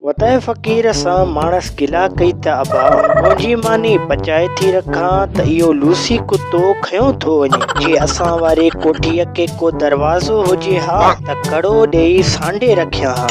وتائي فقير سان ماڻس گلا ڪئي ته ابا، منهنجي ماني پچائي ٿي رکان ته اهو لوسي ڪتو کنيو ٿو وڃي. جي اسان واري ڪوٺيء کي ڪو دروازو هجي ها ته ڪڙو ڏيئي سانڍي رکيان ها.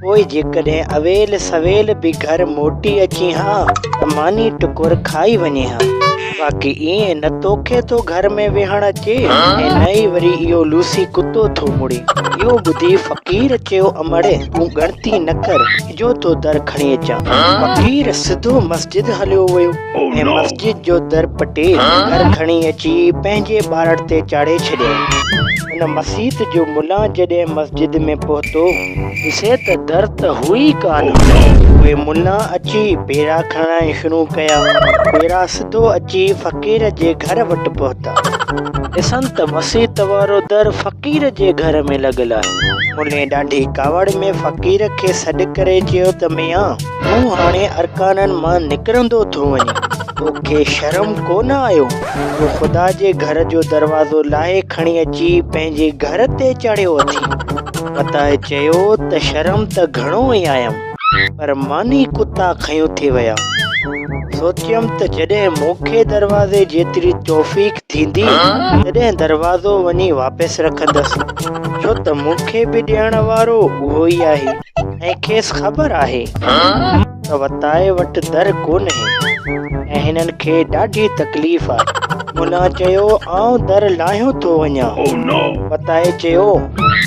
پوء جيڪڏهن اويل سويل به گهر موٽي اچين ها ته ماني ٽڪر کائي وڃين ها. باقي ائين نه توکي ٿو گهر ۾ ويهڻ اچي ۽ نه ئي وري اهو لوسي ڪتو ٿو مڙي. اهو ٻڌي فقير چيو امڙ تون ڳڻتي نه ڪر، اجهو ٿو در کڻي اچان. فقير سڌو مسجد هليو ويو ۽ مسجد جو در پٽي گهر کڻي اچي پنهنجي ٻارڙ تي چاڙهي ڇڏيائين. ان مسيت جو ملان جڏهن مسجد ۾ پهتو، ڏسي ته در ته هو ئي ڪانه. پوء ملان اچي پيرا کڻائڻ شروع ڪيا. پيرا سڌو اچي فقير جي گهر وٽ پهتا. ڏسن ته مسيت وارو در فقير جي گهر ۾ لڳل آهي. ملين ڏاڍي ڪاوڙ ۾ فقير کي سڏ ڪري چيو ته ميان! تون هاڻي ارڪانن مان نڪرندو ٿو وڃين. توکي شرم ڪو نه آيو جو خدا جي گهر جو دروازو لاهي کڻي اچي پنهنجي گهر تي چاڙهيو اٿي؟ وتائي چيو ته شرم ته گهڻو ئي آيم، پر ماني ڪتا کنيو ٿي ويا. سوچيم ته جڏهن مون کي دروازي جيتري توفيق ٿيندي، تڏهن دروازو وڃي واپس رکندس، ڇو ته مون کي به ڏيڻ وارو اهو ئي آهي ۽ کيس خبر آهي ته وتائي وٽ در ڪونهي ۽ هنن کي ڏاڍي تڪليف آهي. ملان چيو، آئون در لاهيون ٿو وڃان. وتائي چيو،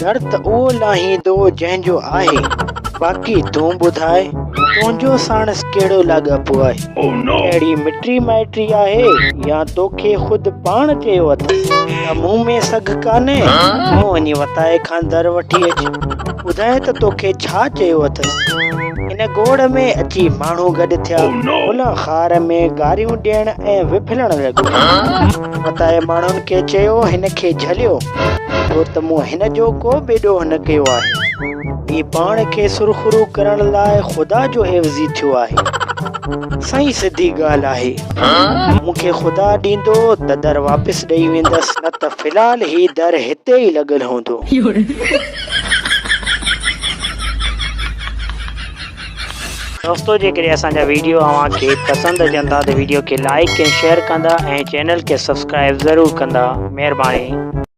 در ته اهو لاهيندو جنهن جو آهي، باقي تون ٻڌاء، تنهنجو ساڻس ڪهڙو لاڳاپو آهي؟ ڪهڙي مٽي مائٽي آهي يا توکي خود پاڻ چيو اٿس ته مون ۾ سگهه ڪانهي، تون وڃي وتائي کان در وٺي اچ. ٻڌاء ته توکي ڇا چيو اٿس؟ ان گوڙ ۾ اچي ماڻهو گڏ ٿيا. ملان خار ۾ گاريون ڏيڻ ۽ وڦلڻ لڳو. وتائي ماڻهن کي چيو، هن کي جهليو، ڇو ته مون هن جو ڪو به ڏوهه نه ڪيو آهي. هي پاڻ کي سرخرو ڪرڻ لاء خدا جو عيوضي ٿيو آهي. سائين سڌي ڳالهه آهي. مون کي خدا ڏيندو ته در واپس ڏئي ويندس، نه ته في الحال هي در هتي ئي لڳل هوندو. دوستو جيڪڏهن اسان جا ويڊيو اوهان کي پسند اچن ٿا ته ويڊيو کي لائيڪ ۽ شيئر ڪندا ۽ چينل کي سبسڪرائيب ضرور ڪندا مهرباني.